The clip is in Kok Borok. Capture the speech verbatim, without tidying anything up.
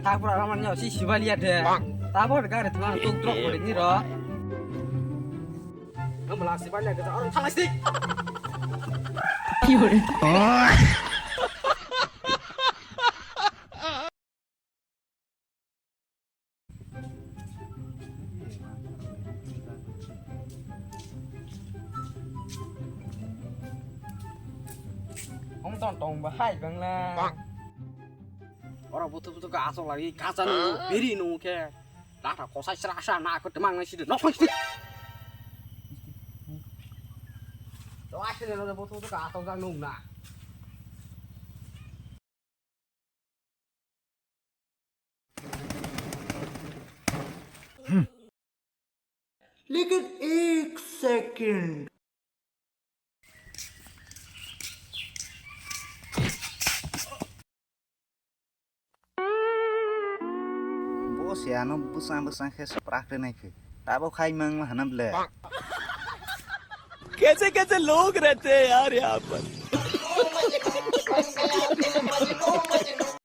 Tapra ramanya si sibaliya de. Tabor gari tulang tuk trok kore ni ro. Nang bela sibaliya de orang thalasik. Hong ton tong ba hai bang la. Ora butu butu ka asok lagi kacha nu biri nu ke. Lata kosai sra sra na ko temang nai sidi nok sidi. To asli lo butu butu ka asok jang nung na. लेकिन एक second. Bo se ano bwsang bwsang khe swprak rwnai khe. Tabuk hai mang hana ble. कैसे कैसे लोग रहते हैं यार यहाँ पर।